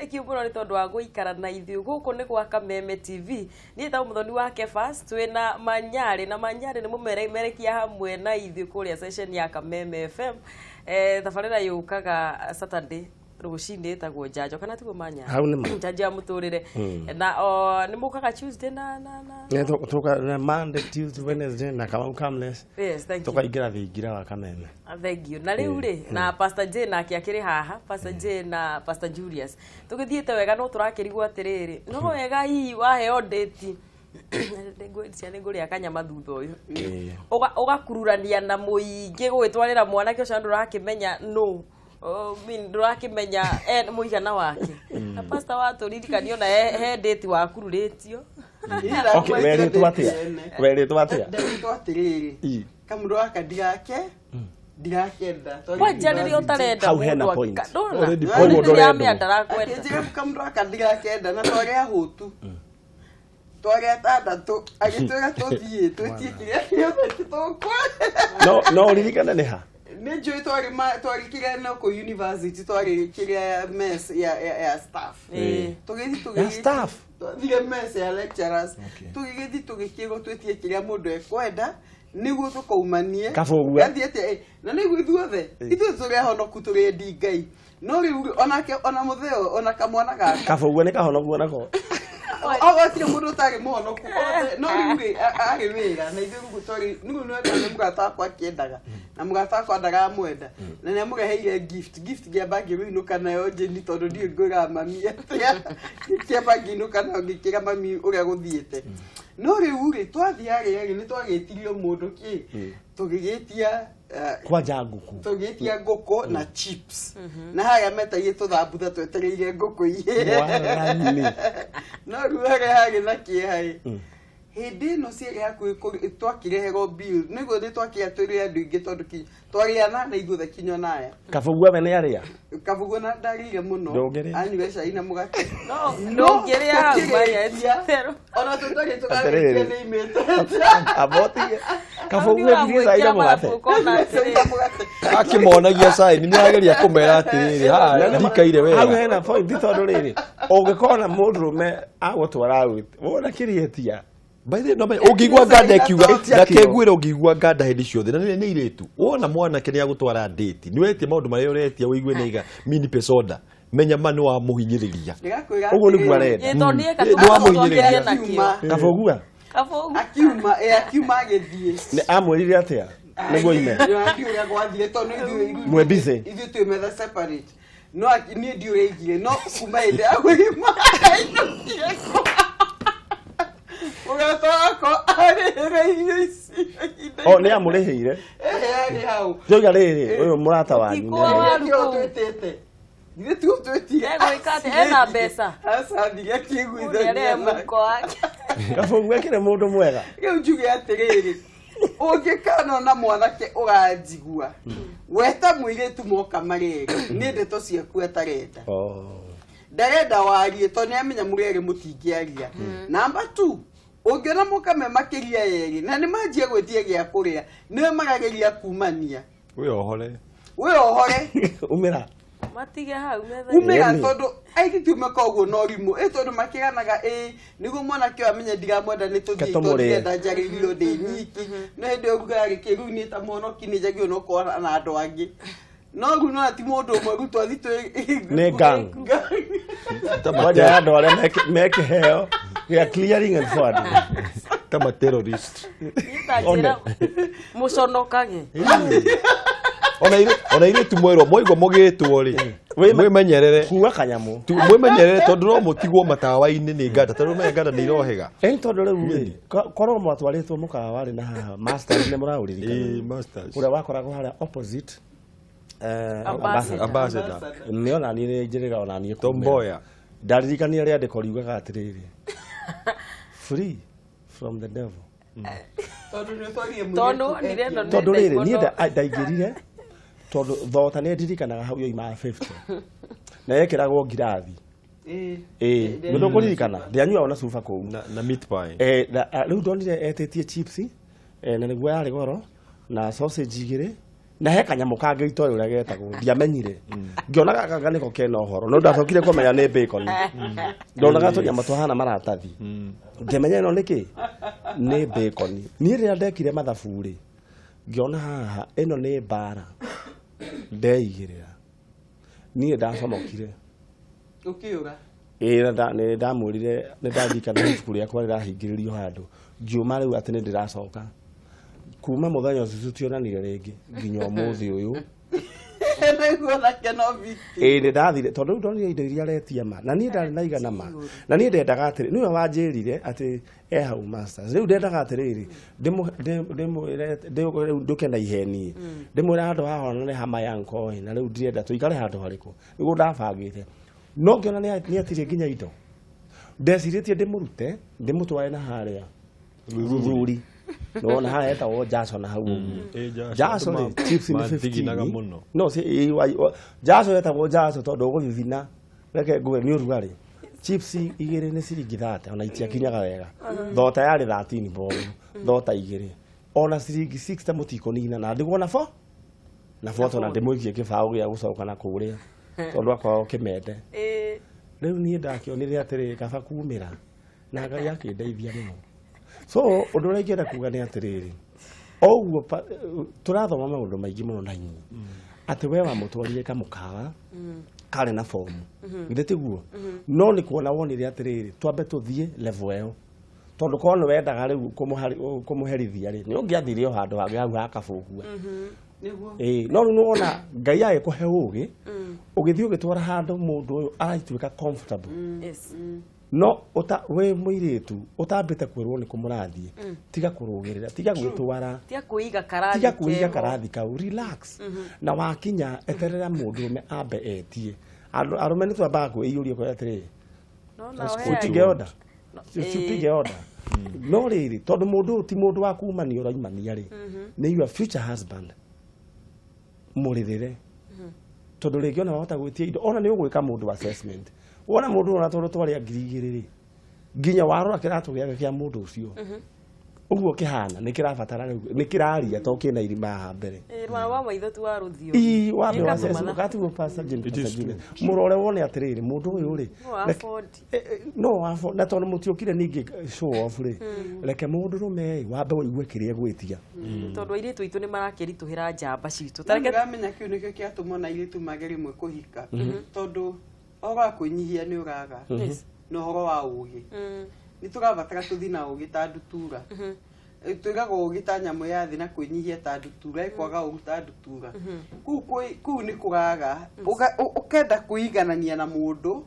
Thank you mũno nĩ tondũ wa gũikara na ithuĩ. Gũkũ nĩ gwa Kameme TV. Niĩ ta mũthoni wa Kefas, twĩna Manyarĩ, na Manyarĩ nĩ mũmerekia hamwe na ithuĩ kũrĩa session ya Kameme FM. Tabarĩra yũkaga Saturday rũcinĩ, ĩtagwo Njanjo, kana tiguo, Manyarĩ? Hau nĩ ma. Njanjo ya mũtũrĩre. Na o nĩ mũkaga Tuesday na Tuka na Monday, Tuesday, Wednesday na Kamau Kamless. Yes, thank you. Tukaingĩra thingira wa Kameme. Ah, thank you. Na rĩu rĩ, na Pastor J nake akĩrĩ haha, Pastor J na Pastor Julius. Tũgĩthiĩte wega, no tũrakĩrigwo atĩrĩrĩ, no wega hihi waheo ndĩti, nĩngwĩcia nĩ ngũrĩa kanyama thutha ũyũ. Ũgakururania na mũingĩ gũgĩtwarĩra mwanake ũcio, na ndũrakĩmenya nũ. Oh, mean, ndũrakĩmenya mũigana wake. Na pastor watũririkania ona he date wakururĩtio. Okay, werĩtwo atĩa? Werĩtwo atĩa? Nderĩtwo atĩrĩrĩ, kamũndũ gaka ndigake ndigakenda. Kwanja rĩrĩa ũtarenda Hau hena mũndũ point. ndũrona? Already Koguo Rĩrĩa ndũrendwo. amĩa ndarakwenda. Akĩnjĩra kamũndũ gaka ndigakenda, na twarĩ ahũtu, twarĩ atandatũ, agĩtwĩra tũthiĩ twĩtie kĩrĩa gĩothe tũkwenda. No ũririkane nĩ ha? Nĩ njũĩ twarĩ kĩrĩa no kũ university, twarĩ kĩrĩa mess ya staff. Tũgĩthiĩ tũgĩgĩti- Ya staff? Twathire mess ya lecturers. Tũgĩgĩthiĩ tũgĩkĩrwo twĩtie kĩrĩa mũndũ ekwenda nĩguo tũkaumanie. Kabũgua. Gathiĩte, na nĩguo ithuothe ithuĩ tũrĩ ahonoku, tũrĩ endi Ngai, no rĩu onake, ona mũtheo, ona kamwana gaka. Kabũgua nĩ kahonoku onako. Gũtirĩ mũndũ ũtarĩ mũhonoku othe, no rĩu rĩ, arĩ wĩra na ithuĩ rĩu twarĩ nĩguo nĩwenda nĩ mũrata wakwa akĩendaga, na mũrata wakwa ndaramwenda, na nĩamũreheire gift, ngĩamba ngĩrũinũka nayo njĩni, tondũ ndiũĩ ngwĩraga mami atĩa. Ngĩkĩamba ngĩinũka nayo, ngĩkĩra mami ũrĩa gũthiĩte. No rĩu rĩ, twathiĩ harĩa rĩ, nĩ twagĩtirio mũndũ kĩ, tũgĩgĩtia Kwanja ngũkũ. Tũgĩtia ngũkũ na chips, na harĩa metagie tũthambutha twetereire ngũkũ ihĩe. Mwathani. No rĩu harĩa harĩ na kĩeha ĩ, hĩndĩ ĩno ciarĩ hakuhĩ twakĩreherwo bill, nĩguo nĩ twakĩrĩa tũrĩ andũ aingĩ, tondũ twarĩ anana ithuothe kinya naya. Kabũgua we nĩ arĩa? Kabuguo na ndarĩire mũno. Ndũngĩrĩa. Anyue cai na mũgate. No No ndũngĩrĩa hau manya tũkĩrĩkia, tero. ona tũtarĩ tũkarĩkia Atĩrĩrĩ. nĩ imĩte. Abotige. Kabũgua etirie cai na mũgate. Cai na mũgate. Akĩmonagia sign, nĩ ageria kũmera atĩrĩrĩ, haha ndikaire Hau wega. hena point, tondũ rĩrĩ, ũngĩkona mũndũrũme agũtwara out, wona kĩrĩetia. By the way, no ũngĩigua nganda ĩkiuga Ĩtia na kĩo. kĩnguĩra, ũngĩigua nganda hĩndĩ ciothe na nĩ irĩtu, wona mwanake nĩ agũtwara date, nĩ wetie maũndũ marĩa ũretia, ũigue nĩ iga mini pesoda, menya ma nĩ wamũhinyĩrĩria. Ndĩrakwĩra Ũguo nĩguo atĩrĩrĩ, arenda. Tondũ nĩ eka Nĩ wamũhinyĩrĩria. nakĩo. Kabũgua Kabũgua. akiuma agĩthiĩ. Nĩ amwĩrire atĩa nĩguo ime? Ndiũrĩa gwathire, tondũ Mwĩ busy. ithuĩ twĩ metha separate, no niĩ ndiũrĩa aigire, no kuma hĩndĩ ya kũgima ainũkire kwa mũrata wakwa arĩhĩre irio ici ihinda. O nĩ amũrĩhĩire? Ehe, arĩ hau. Njoiga rĩrĩ, ũyũ mũrata wanyu Ti kwa waru Kĩo kũu. twĩtĩte githĩ tiguo twĩtire? Egwĩka atĩa? Ena mbeca. Acathire Ũrĩa akĩiguithania arĩ mũhuko wake. Kabũgua kĩrĩ mũndũ mwega. Rĩu njuge atĩrĩrĩ, ũngĩkana na mwanake ũranjigua weta mũirĩtu moka marĩrĩ, nĩ ndeto ciaku atarenda. Oh. Ndarenda warie, tondũ nĩ amenya mũrĩ erĩ mũtingĩaria. Namba two, ũngĩona moka me makĩria erĩ na nĩ manjia gwĩtia gĩa kũrĩa, nĩwe marageria kumania. Wĩohore. Wĩohore. Umĩra. Matige hau metha. Umĩra. Ĩni. Tondũ airĩtu meka ũguo no rimũ ĩ, tondũ makĩganaga ĩ nĩguo mwanake ũyũ amenye ndiramwenda, nĩ tũthiĩ. Ke tondũ tũmũrĩe. Ndĩrenda njarĩirio ndĩ nyiki, no hĩndĩ ĩyo rugarĩ kĩ rĩu niĩ ta mũhonoki nĩ njagĩrĩirwo no kũona na andũ angĩ, no rĩu nona ti mũndũ ũmwe, rĩu twathi twĩ Nĩ gang. Kwanja ya andũ arĩa me kĩheo gĩa clearing and forwarding. Ta ma terrorist. Niĩ ta njĩra mũconokage. Ona irĩtu mwerwo mwaigua mũgĩtwo rĩ, mwĩmenyerere. Kuua kanyamũ. Mwĩmenyerere, tondũ no mũtigwo matawa-inĩ nĩ nganda, tondũ menya nganda nĩ irohĩga. Ĩni, tondũ rĩu rĩ, korwo mwatwarĩtwo mũkawa warĩ na haha Masters, nĩ mũraũririkana? Ĩĩ, Masters. Ũrĩa wakoragwo harĩa opposite Ambassador. Ambassador. Ambassador. Nĩ ona niĩ nĩ njĩrĩga ona niĩ Tom kumĩra. Mboya. Ndaririkania rĩandĩko riugaga atĩrĩrĩ, "Free from the devil." Tondũ nĩ ũtwarire Tondũ mũirĩtu wonire ĩno nĩ Tondũ rĩrĩ, niĩ ndaimono. ndaingĩrire tondũ thota nĩ ndirikanaga hau yoimaga 50 na yekĩragwo ngirathi. Ĩĩ, nĩ ndũkũririkana ndianyuaga na cuba kũu. Na meat pie. Na, rĩu ndonire etĩtie chips, na nĩguo yarĩ goro, na sausage igĩrĩ. Na he kanyamũ kangĩ itoĩ ũrĩa getagwo, ndiamenyire. Ngĩona gaka nĩko kena ũhoro, no ndacokire kũmenya nĩ bacon. Ndonaga tũnyamũ tũhana maratathi, ngĩmenya ĩno nĩkĩ nĩ bacon. Niĩ rĩrĩa ndekire mathabu rĩ, ngĩona haha ĩno nĩ mbara ndeigĩrĩra. Niĩ ndacomokire. Ũkĩũra. Ĩĩ, na nĩ ndamwĩrire nĩ ndarikana ibuku rĩakwa rĩrahingĩrĩrio handũ, ngiuma rĩu atĩ nĩ ndĩracoka. Kuma mũthenya ũcio tũtionanire rĩngĩ nginya ũmũthĩ ũyũ. Nĩguo nake no victim. Ĩĩ, nĩ ndathire tondũ rĩu ndonire indo iria aretia ma, na niĩ ndarĩ na igana ma, na niĩ ndendaga atĩrĩ, nĩwe wanjĩrire atĩ e hau masters. Rĩu ndendaga atĩrĩrĩ, ndĩmwĩre rĩu ndũke na iheni, ndĩmwĩre handũ haha ona nĩ hama ya nkoĩ, na rĩu ndirenda tũikare handũ harĩkũ, nĩguo ndabangĩte. No ngĩona nĩ atirie nginya indo, ndecirĩtie ndĩmũrute ndĩmũtware na harĩa Ruthuri. Nĩwona harĩa hetagwo Jaso na hau ũguo. Ĩ, Jaso, Jaso andũ rĩ, chips nĩ mathiginaga 15 mũno. No si Jaso yetagwo Jaso tondũ ũgũthithina, reke ngũhe nĩ ũrugarĩ. Chips igĩrĩ nĩ ciringi 30, ona itiakinyaga wega. Thota yarĩ 13 bob, thota igĩrĩ. Ona ciringi 60 mũtikũnina, na ndigwo na bo na boto, na ndĩmũikie kĩbaũ gĩa gũcoka na kũrĩa tondũ akoragwo kĩmende. Rĩu niĩ ndakĩonire atĩrĩrĩ, kaba kumĩra, na Ngai akĩndeithia mũno. So ũndũ ũrĩa ingĩenda kuga nĩ atĩrĩrĩ, o ũguo tũrathoma maũndũ maingĩ mũno na inyuĩ, atĩ we wamũtwarire kamũkawa karĩ na fomu, githĩ tiguo? No nĩ kuona wonire atĩrĩrĩ, twambe tũthiĩ level ĩyo, tondũ korwo nĩ wendaga rĩu kũmũherithia rĩ, nĩ ũngĩathire o handũ hangĩ hau hakabũhua. Nĩguo. Ĩĩ, no rĩu nĩwona Ngai agĩkũhe ũgĩ, ũgĩthiĩ ũgĩtwara handũ mũndũ ũyũ aratuĩka comfortable. No ũta wĩ mũirĩtu ũtambĩte kwĩrwo nĩ kũmũrathiĩ, tiga kũrũgĩrĩra, tiga gwĩtwara, Tiga kwĩiga karathi. Tiga kwĩiga keho. Karathi kau, relax, na wakinya eterera mũndũrũme ambe etie. Andũ arũme nĩ twambaga kwĩiyũria kwĩra atĩrĩrĩ, No na ũheage. utige order, Ĩĩ. utige order. No rĩrĩ, tondũ mũndũ ũyũ ti mũndũ wa kumania ũraimania rĩ, nĩ your future husband, mũrĩrĩre, tondũ rĩngĩ ona wahota gwĩtia indo, ona nĩ ũgwĩka mũndũ assessment, wona mũndũ ona tondũ twarĩa 2000 rĩ, nginya warora kĩratũ gĩake kĩa mũndũ ũcio ũguo kĩhana nĩ kĩrabatara rĩu nĩ kĩraria to kĩna irima haha mbere. Ĩĩ, rwara rwa maitho ti wa rũthiomi. Ii, wambe Ĩka wassess tũmatha. ũgatigwo Pastor Jane, It is Pastor Jane. Mũrore wone atĩrĩrĩ, mũndũ ũyũ rĩ, No afford. No afford, na tondũ mũtiũkire ningĩ show off rĩ, reke mũndũrũme ĩ wambe ũigue kĩrĩa egwĩtia. Tondũ airĩtu aitũ nĩ marakĩritũhĩra njamba citũ. No Ta reke nĩũramenya kĩu nĩkĩo kĩatũma ona airĩtu mage rĩmwe kũhika, tondũ ũhoro wa kwĩnyihia nĩ ũraga na ũhoro wa ũgĩ. Nĩ tũrabatara tũthiĩ na ũgĩ ta ndutura. Twĩragwo ũgĩ ta nyamũ ya thĩ na kwĩnyihia ta ndutura, ĩkwaga ũru ta ndutura. Kũu nĩ kũraga. Ũkenda kwĩiganania na mũndũ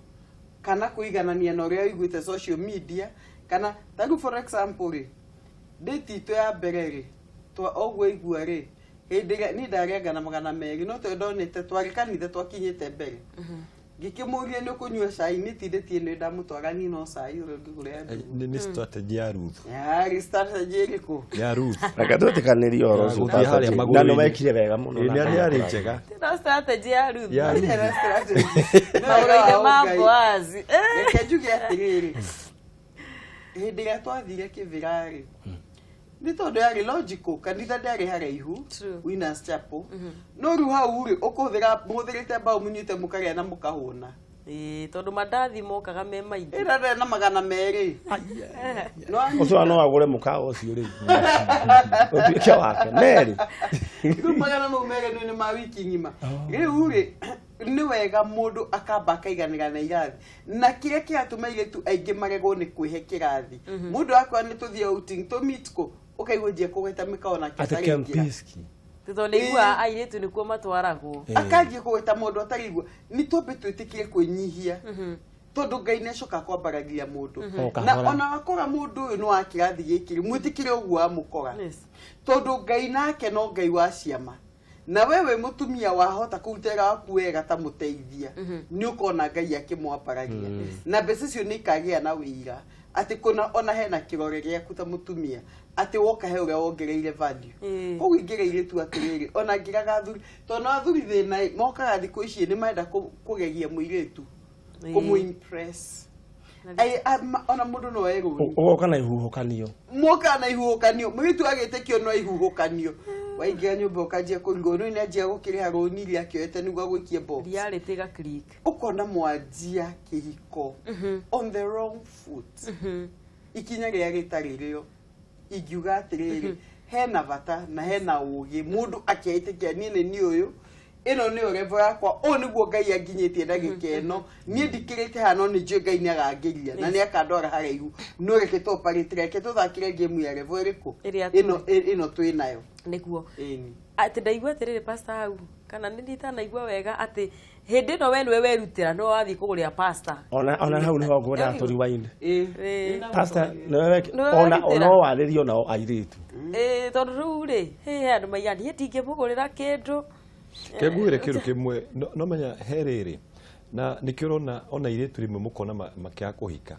kana kwĩiganania na ũrĩa ũiguĩte social media, kana ta rĩu for example rĩ, date itũ ya mbere rĩ, twa ũguo igua rĩ, hĩndĩ ĩrĩa niĩ ndarĩanga na 200, no tondũ ndonete twarĩ kanitha twakinyĩte mbere, ngĩkĩmũria nĩ ũkũnyua cai, nĩ tindĩtie nĩ ndamũtwara niĩ no cai ũrĩa ũngĩgũra Nĩ strategy ya Ruth. Yarĩ strategy ĩrĩkũ? Ya Ruth. Reke twĩtĩkanĩrie ũhoro ũcio. Gũthiĩ Pastor harĩa Jane. Na magũrũ-inĩ. nĩ wekire wega mũno. Ĩĩ, na nĩ yarĩ njega. No strategy ya Ruth. Ya Ruth. Nĩ strategy. Nĩ wega Magũrũ-inĩ wa ma Ngai. Boazi. Reke njuge atĩrĩrĩ, hĩndĩ ĩrĩa twathire Kĩbĩra rĩ, nĩ tondũ yarĩ logical, kanitha ndĩarĩ haraihu. True. Winners Chapel. No rĩu hau rĩ, ũkũhũthĩra mũhũthĩrĩte mbaũ, mũnyuĩte mũkarĩa na mũkahũna. Ĩĩ, tondũ mandathi mokaga me maingĩ. Ĩra ndĩrĩ na 200. No Ũcio no agũre mũkawa ũcio rĩu ũtuĩke wake merĩ. Rĩu magana mau merĩ nĩ ma wiki ng'ima. Rĩu rĩ, nĩ wega mũndũ akamba akaiganĩra na irathi, na kĩrĩa kĩratũma airĩtu aingĩ maregwo nĩ kwĩhe kĩrathi, mũndũ akwa nĩ tũthiĩ outing, tũ meet kũ, ũkaigua njia kũgweta mĩkawa nake Atĩ atarĩ njĩra. Kempinski. Tondũ nĩ iguaga airĩtu nĩkuo matwaragwo. Akanjia kũgweta mũndũ atarĩ igua. Nĩ twambe twĩtĩkire kwĩnyihia, tondũ Ngai nĩ acoka kwambaragia mũndũ. O Na kahora. ona wakora mũndũ ũyũ nĩ wa kĩrathi gĩkĩ rĩ, mwĩtĩkĩre ũguo wamũkora, tondũ Ngai nake no Ngai wa ciama. Na we wĩ mũtumia wahota kũruta wĩra waku wega ta mũteithia, nĩ ũkona Ngai akĩmwambaragia, na mbeca icio nĩ ikagĩa na wĩira atĩ kũna ona hena kĩrore gĩaku ta mũtumia, atĩ woka he ũrĩa wongereire value. Koguo ingĩra airĩtu atĩrĩrĩ, ona ngĩraga athuri, tondũ na athuri thĩna mokaga thikũ ici nĩ marenda kũgegia mũirĩtu, kũmũ impress. Ona mũndũ no erwo Ũgoka na ihuhũkanio. Moka na ihuhũkanio, mũirĩtu agĩtĩkio no ihuhũkanio. Waingĩra nyũmba ũkanjia kũrigwo nĩ nĩanjia gũkĩrĩha rũni iria akĩoete nĩguo agũikie box. Reality ga click. Ũkona mwanjia kĩhiko on the wrong foot, ikinya rĩrĩa rĩtarĩ rĩo. Ingiuga atĩrĩrĩ, hena bata na hena ũgĩ mũndũ akeĩtĩkia niĩ nĩ niĩ ũyũ, ĩno nĩyo level yakwa, ũũ nĩguo Ngai anginyĩtie ndagĩka ĩno. Niĩ ndikĩrĩte haha, no nĩ njũĩ Ngai nĩ agangĩria na nĩ akandwara haraihu. No reke tũoperate, reke tũthakĩre game ya level ĩrĩkũ? Ĩrĩa ĩno ĩno twĩ nayo. Nĩguo. Ĩni. Atĩ ndaigua atĩrĩrĩ, pastor, hau kana nĩ nditanaigua wega atĩ hĩndĩ ĩno we nĩwe werutĩra, nĩwe wathiĩ kũgũrĩra pastor. Ona hau niho ngwendaga tũ rewind. Ĩĩ. Pastor, nĩwe Nĩwe ona werutĩra. no warĩrio nao airĩtu. Ĩĩ, tondũ rĩu rĩ, he andũ maiga niĩ ndingĩmũgũrĩra kĩndũ. Kengwire kĩndũ kĩmwe, no menya he rĩrĩ na nĩkĩo ũrona ona airĩtu rĩmwe mũkona makĩaga kũhika,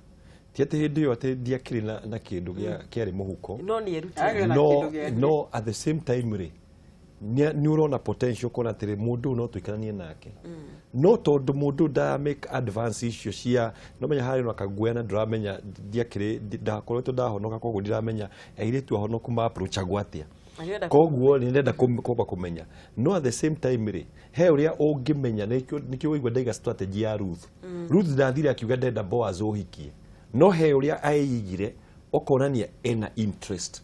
ti atĩ hĩndĩ ĩyo atĩ ndiakĩrĩ na kĩndũ kĩarĩ mũhuko. No nĩ erutĩra. Agĩa na No kĩndũ gĩake. No at the same time rĩ, nĩ ũrona potential kona atĩrĩ mũndũ ũyũ no tũikaranie nake, no tondũ mũndũ ndara make advance icio cia no menya harĩ na kaguoya na ndũramenya ndiakĩrĩ ndakoretwo ndahonoka, koguo ndiramenya airĩtu ahonoku ma approachagwo atĩa. Na nĩũrenda. Koguo nĩ ndenda kwamba kũmenya, no at the same time rĩ, he ũrĩa ũngĩmenya. Nĩkĩo waigua ndaiga strategy ya Ruth. Ruth ndathire akiuga ndenda Boaz ũhikie, no he ũrĩa aigire ũkonania ena interest,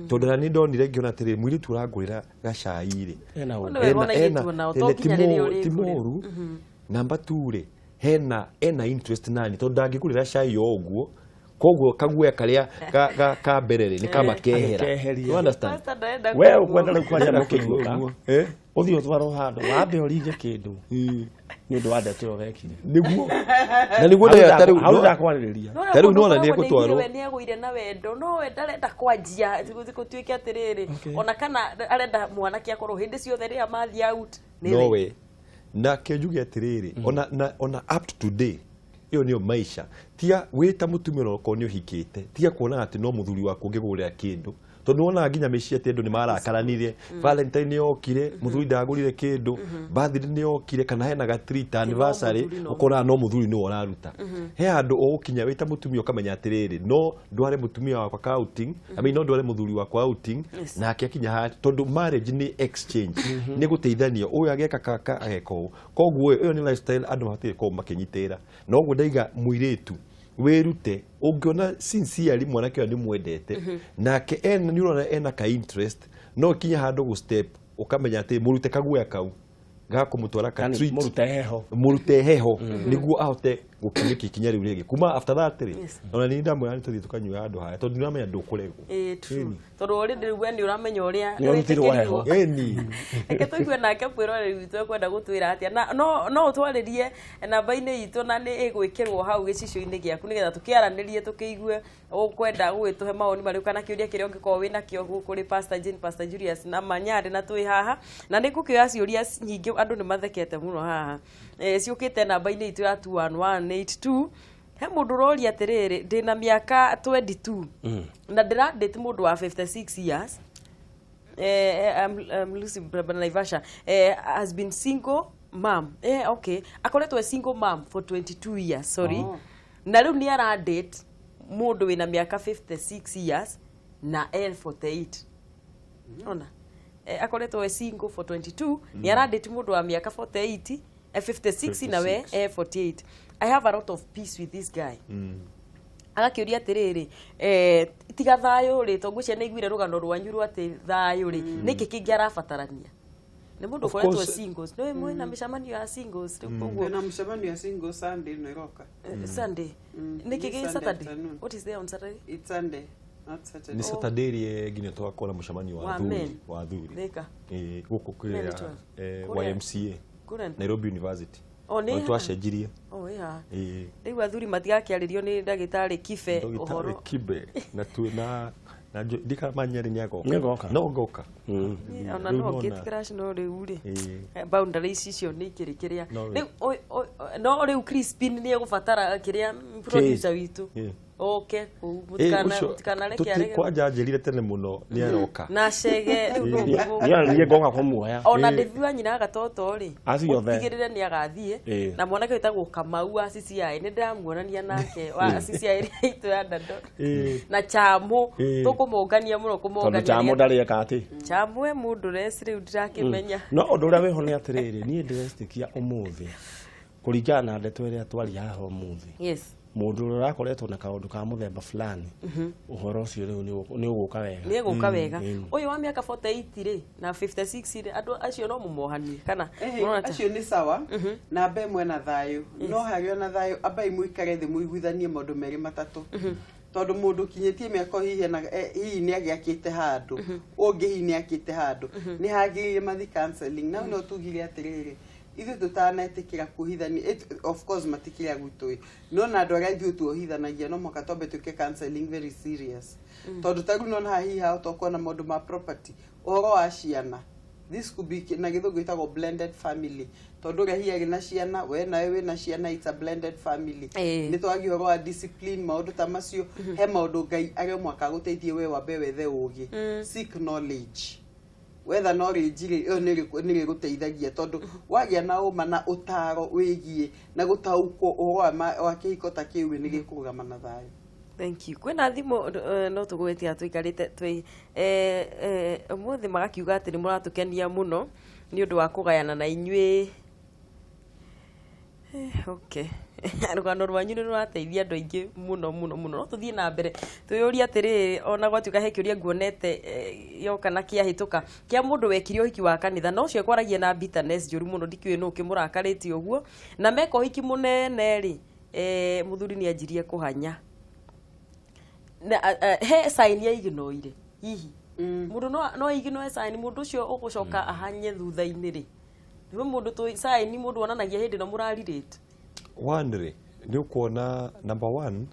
tondũ na nĩ ndonire ngĩona atĩrĩ mũirĩtu ũrangũrĩra gacai rĩ, Ena ũndũ. Nĩ wega ona airĩtu onao, to nginya rĩrĩa ti ũrĩkũrĩra. mũru. Namba 2 rĩ, hena ena interest nani, tondũ ndangĩgũrĩra cai o ũguo, koguo kaguoya karĩa ka mbere rĩ, nĩ kamba kehera. Agekeheria. You understand? Pastor ndarenda We kũigua. ũkwenda rĩu kwaria mũkĩiguĩka. Ũguo. Eh? Ũthiĩ ũtwarwo handũ wambe ũringe kĩndũ nĩ ũndũ wa ndeto ĩyo wekire. Nĩguo na nĩguo ndĩrenda ta rĩu Hau ndakwarĩrĩria. No Ta rĩu mũndũ nĩwona ũkoragwo nĩegũtwarwo. nĩ nĩagũire na wendo, no we ndarenda kwanjia gũtuĩke atĩrĩrĩ, ona kana arenda mwanake akorwo hĩndĩ ciothe rĩrĩa mathiĩ out nĩwe. Nowe na kĩnjuge atĩrĩrĩ, ona ona up to today ĩyo nĩyo maisha. Tiga wĩ ta mũtumia, ona okorwo nĩ ũhikĩte, tiga kuonaga atĩ no mũthuri waku ũngĩgũrĩra kĩndũ, tondũ wonaga nginya mĩciĩ atĩ andũ nĩ marakaranire. Valentine nĩ yokire, mũthuri ndagũrire kĩndũ, birthday nĩ yokire, kana hena ga treat anniversary, mũthuri no ũkoraga no mũthuri nĩwe ũraruta. He handũ ũgũkinya wĩ ta mũtumia ũkamenya atĩrĩrĩ, no ndware mũtumia wakwa ka outing, I mean, no ndware mũthuri wakwa outing. Yes. Nake akinya haha, tondũ marriage nĩ exchange, nĩ gũteithania, ũyũ ageka kaka ageka ũũ. Koguo ĩyo nĩ lifestyle andũ mabatiĩ gũkorwo makĩnyitĩrĩra. Na ũguo ndaiga mũirĩtu wĩrute, ũngĩona sincerely mwanake ũyũ nĩ mwendete nake ena nĩ ũrona ena ka interest, no ũkinye handũ gũ step ũkamenya atĩ mũrute kaguoya kau ga kũmũtwara ka Yani treat. mũrute heho. Mũrute heho nĩguo ahote gũkinyũkia ikinya rĩu rĩngĩ. Kuma after that rĩ, Yes. ona nĩ ndamwĩra nĩ tũthiĩ tũkanyua handũ haya, tondũ nĩũramenya ndũkũregwo. Ĩĩ, true. Tondũ already rĩu we nĩ ũramenya ũrĩa Nĩ ũrutirwo heho. wĩtĩkĩrirwo. Ĩni. Reke tũigue nake mwĩroreri witũ ekwenda gũtwĩra atĩa, na no ũtwarĩrie namba-inĩ itũ na nĩ ĩgwĩkĩrwo hau gĩcicio-inĩ gĩaku nĩgetha tũkĩaranĩrie, tũkĩigue ũkwenda gũgĩtũhe mawoni marĩkũ kana kĩũria kĩrĩa ũngĩkorwo wĩ nakĩo kũrĩ Pastor Jane, Pastor Julius na Manyarĩ. Na twĩ haha na nĩ ngũkĩoya ciũria nyingĩ, andũ nĩ mathekete mũno haha, ciũkĩte namba-inĩ itũ ya 21182. He mũndũ ũroria atĩrĩrĩ, ndĩna mĩaka 22 na ndĩradate mũndũ wa 56 years. I'm Lucy Naivasha, has been single mom, okay, akoretwo e single mom for 22 years, sorry. Oh. Na rĩu nĩ aradate mũndũ wĩna mĩaka 56 years na L48. Ona akoretwo e single for 22, nĩ aradate mũndũ wa mĩaka 48, 56 na we 48. I have a lot of peace with this guy. Agakĩũria atĩrĩrĩ, tiga thayũ rĩ, tondũ ngwĩciria nĩ aiguire rũgano rwanyu rwa atĩ thayũ rĩ, nĩkĩ kĩngĩ arabatarania nĩ mũndũ Of ũkoretwo course. singles? Nĩ mwĩna mĩcemanio ya singles rĩu, koguo Twĩna mũcemanio ya single Sunday ĩno ĩroka. Sunday? Nĩkĩ Nĩ gĩ Sunday Saturday? afternoon. What is there on Saturday? It's Sunday, not Saturday. Nĩ Saturday ĩrĩa nginya tũgakorwo na mũcemanio wa Wa athuri men. wa athuri. Thika. Ĩĩ, gũkũ Men kũrĩa 12. Kũrĩa- YMCA. Kũrĩa- Nairobi University. Oh, nĩ Ona haha? twacenjirie. Oh, ĩ haha. Ĩĩ. Rĩu athuri matigakĩarĩrio nĩ ndagĩtarĩ Kibe Ndagĩtarĩ ũhoro. Kibe na tu na ndikamanya rĩ nĩagoka. Nĩagoka. No ngoka. Ona Rĩu no nona. gate crash, no rĩu rĩ, Ĩĩ. boundaries icio nĩ ikĩrĩ kĩrĩa No rĩu No rĩu Crispin nĩ egũbatara kĩrĩa producer witũ. Oke kũu mũtikanareke arege. Kwanja anjĩrire tene mũno nĩ aroka. Na cege rĩu niĩ ngoka kũmuoya. Ona David wa nyina gatoto rĩ. Ũtigĩrĩre nĩ agathiĩ na mwanake wĩtagwo Kamau wa CCI nĩ ndĩramuonania nake wa CCI ĩrĩa itũ ya Ndando. Na Chamo tũkũmũngania mũno kũmũngania. Tondũ Chamo ndarĩ eka atĩ. Chamo e mũndũ reci rĩu ndirakĩmenya. No ũndũ ũrĩa wĩho nĩ atĩrĩrĩ niĩ ndĩretĩkia ũmũthĩ kũringana na ndeto ĩrĩa twaria haha ũmũthĩ. Yes. Mũndũ ũrĩa ũrakoretwo na kaũndũ ka mũthemba fulani ũhoro ũcio rĩu nĩ ũgũka wega. Nĩ ũgũka wega. Ũyũ wa mĩaka 48 rĩ na 56 rĩ andũ acio no mũmohanie kana acio nĩ sawa na ambe mwena thayũ no harĩ ona thayũ ambai mũikare thĩ mũiguithanie maũndũ merĩ matatũ tondũ mũndũ kinyĩtie mĩaka hihi na hihi nĩ agĩakĩte handũ ũngĩ hihi nĩ akĩte handũ nĩ hagĩrĩire mathi counseling na no tugire atĩrĩrĩ ithuĩ tũtanetĩkĩra kuhithania of course matikĩrĩa gwitũ no na andũ arĩa ithuĩ tuohithanagia no mũhaka twambe twĩke counseling very serious tondũ ta rĩu nona hihi hao tokuona maũndũ ma property ũhoro wa ciana this could be na gĩthũngũ ĩtagwo blended family tondũ ũrĩa hihi arĩ na ciana we nawe wĩna ciana it's a blended family nĩ twagia ũhoro wa discipline maũndũ ta macio he maũndũ Ngai arĩa mũhaka agũteithie we wambe wethe ũgĩ seek knowledge wetha knowledge rĩ ĩyo nĩ rĩgũteithagia tondũ wagĩa na ũma na ũtaro wĩgiĩ na gũtaũkwo ũhoro wa kĩhiko ta kĩu nĩ gĩkũrũgama na thayũ. Thank you. Kwĩna thimũ no tũgwĩtia tũikarĩte twĩ ũmũthĩ magakiuga atĩ nĩ mũratũkenia mũno nĩ ũndũ wa kũgayana na inyuĩ. Okay. Rũgano rwanyu nĩ rũrateithia andũ aingĩ mũno mũno mũno. No tũthiĩ na mbere twĩyũrie atĩrĩrĩ ona gwatuĩka he kĩũria nguonete yoka na kĩahĩtũka kĩa mũndũ wekire ũhiki wa kanitha na ũcio ekwaragia na bitterness njũru mũno ndikĩũĩ nũ ũkĩmũrakarĩtie ũguo na meka ũhiki mũnene rĩ mũthuri nĩ anjirie kũhanya na he sign ya ignoire hihi mũndũ no ignore sign mũndũ ũcio ũgũcoka ahanye thutha-inĩ rĩ nĩ mũndũ tũ sign mũndũ wonanagia hĩndĩ no mũrarirĩte. One rĩ nĩ ũkuona number one